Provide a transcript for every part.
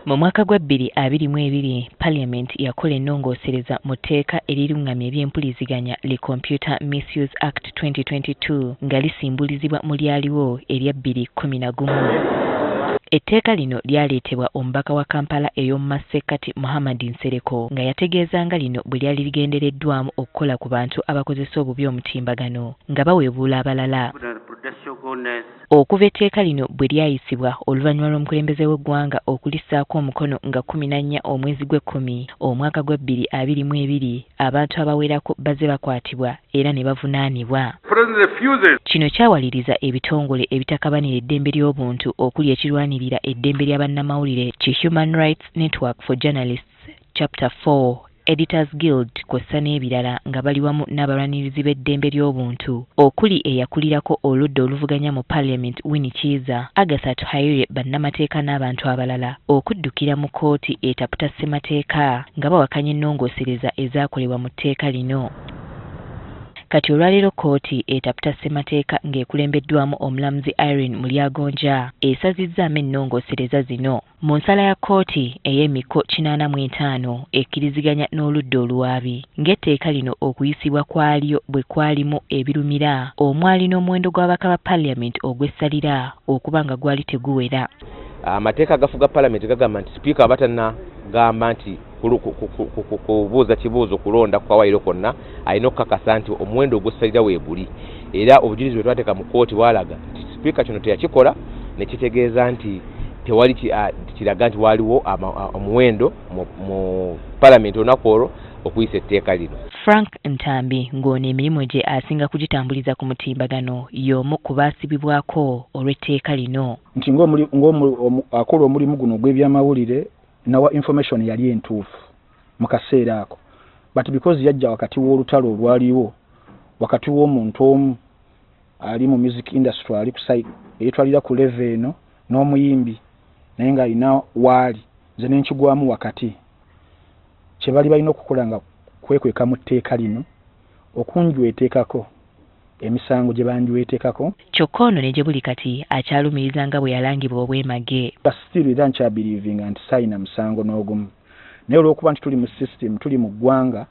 Mu mwaka gwa 2022, Parliament yakola ennongoosereza mu tteeka erirungamya ebyempuliziganya li Computer Misuse Act 2022 nga lisimbulizibwa mu lyaliwo erya 2011. Etteeka lino lyaleetebwa omubaka wa Kampala ey'omu masekkati Muhammad Nsereko nga yategeeza nga lino bwe lyali ligendereddwamu okukola ku bantu abakozesa obubi omutimbagano nga baweebuula abalala. Okuva etteeka lino bwe lyayisibwa oluvannyuma lw'omukulembeze w'eggwanga okulissaako omukono nga 14 omwezi gw'ekkumi omwaka gwa 2022, abantu abawerako bazze bakwatibwa era ne bavunaanibwa. Kino kyawaliriza ebitongole ebitakabanira eddembe ly'obuntu okuli ekirwanirira eddembe lya bannamawulire ki Human Rights Network for Journalists Chapter 4, Editors Guild kw'ossa n'ebirala nga bali wamu n'abalwanirizi b'eddembe ly'obuntu okuli eyakulirako oludda oluvuganya mu Parliament Winnie Kiiza, Agatha Atuhaire, bannamateeka n'abantu abalala okuddukira mu kkooti etaputa ssemateeka nga bawakanya ennongoosereza ezaakolebwa mu tteeka lino. Kati olwaleero kkooti etaputa ssemateeka ng'ekulembeddwamu omulamuzi Irene Mulyagonja esazizzaamu ennongoosereza zino. Mu nsala ya kkooti ey'emiko 85 ekkiriziganya n'oludda oluwaabi ng'etteeka lino okuyisibwa kwalyo bwe kwalimu ebirumira omwali n'omuwendo gw'ababaka ba Parliament ogw'essalira okuba nga gwali teguwera. Amateeka agafuga Palamenti gagamba nti sipiika aba tannagamba nti kubuuza kibuuzo kulonda ku kawaayiro konna, alina okukakasa nti omuwendo ogw'essalira weeguli, era obujulizi bwe twateeka mu kkooti bwalaga nti sipiika kino teyakikola, ne kitegeeza nti tewali kiraga nti waaliwo omuwendo mu Palamenti olunaku olwo okuyisa etteeka lino. Frank Ntambi ng'ono emirimu gye asinga kugitambuliza ku mutimbagano y'omu ku baasibibwako olw'etteeka lino. Nti ng'akola omulimu guno ogw'ebyamawulire, nawa information yali entuufu mu kaseera ako, but because yajja wakati w'olutalo olwaliwo wakati w'omuntu omu ali mu music industry, ali ku side eyetwalira ku level eno, n'omuyimbi naye ng'alina waali, nze nenkigwamu wakati. Kye bali balina okukola nga kwekweka mu tteeka lino okunjweteekako emisango gye banjweteekako. Kyokka ono ne gye buli kati akyalumiriza nga bwe yalangibwa obwemage. Still era nkyabelievinga nti saayina musango n'ogumu, naye olw'okuba nti tuli mu system, tuli mu ggwanga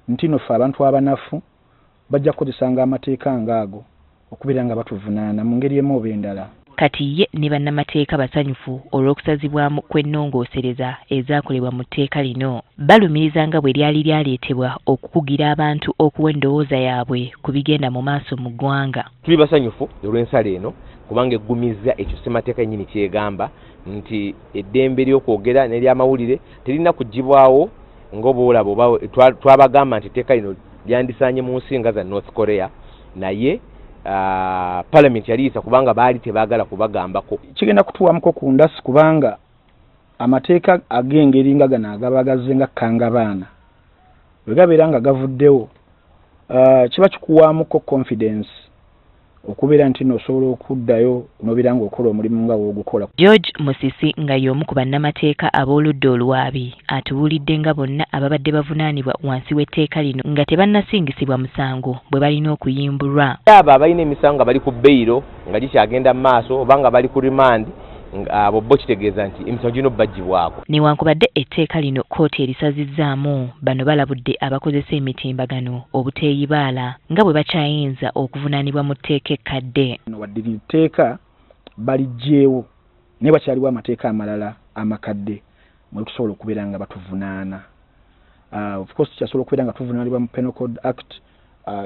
nti no ffe abantu abanafu bajja kukozesanga amateeka ng'ago okubeera nga batuvunaana mu ngeri emu oba endala. Kati ye ne bannamateeka basanyufu olw'okusazibwamu kw'ennongoosereza ezaakolebwa mu tteeka lino. Balumiriza nga bwe lyali lyaleetebwa okukugira abantu okuwa endowooza yaabwe ku bigenda mu maaso mu ggwanga. Tuli basanyufu olw'ensala eno kubanga eggumizza ekyo ssemateeka yennyini kyegamba nti eddembe ly'okwogera n'eryamawulire terina kuggyibwawo ng'oba olaba oba twabagamba nti etteeka lino lyandisaanye mu nsi nga za North Korea, naye Parliament yaliyisa kubanga baali tebaagala kubagambako. Kigenda kutuwamuko ku ndasi kubanga amateeka ag'engeri nga gano agaba gazze nga kkangabaana bwe gabeera nga gavuddewo, kiba kikuwaamuko confidence okubeera nti n'osobola okuddayo n'obeera ng'okola omulimu nga w'ogukola. George Musisi nga y'omu ku bannamateeka ab'oludda oluwaabi atubuulidde nga bonna ababadde bavunaanibwa wansi w'etteeka lino nga tebannasingisibwa musango bwe balina okuyimbulwa. Abo abalina emisango nga bali ku beyiro nga gikyagenda mu maaso oba nga bali ku remand, abo bo kitegeeza nti emisango girina obbaggyibwako. Newankubadde etteeka lino kkooti erisazizzaamu, bano balabudde abakozesa emitimbagano obuteeyibaala nga bwe bakyayinza okuvunaanibwa mu tteeka ekkadde. Wadde lino etteeka baliggyeewo, naye wakyaliwo amateeka amalala amakadde mwe tusobola okubeera nga batuvunaana. Of course tukyasobola okubeera nga tuvunaanibwa mu Penal Code Act,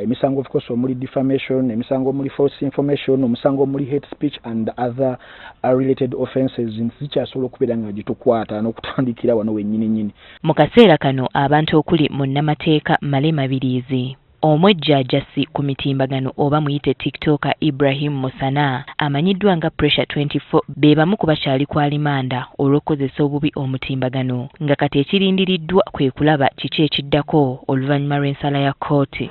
emisango of course omuli defamation, emisango omuli false information, omusango omuli hate speech and other related offenses zikyasobola okubeera nga gitukwata n'okutandikira wano wennyini nnyini. Mu kaseera kano abantu okuli munnamateeka Male Mabiriizi, omwejjaajasi ku mitimbagano oba muyite TikToker Ibrahim Musana amanyiddwa nga Pressure 24 be bamu ku bakyali ku alimanda olw'okukozesa obubi omutimbagano, nga kati ekirindiriddwa kwe kulaba kiki ekiddako oluvannyuma lw'ensala ya kkooti.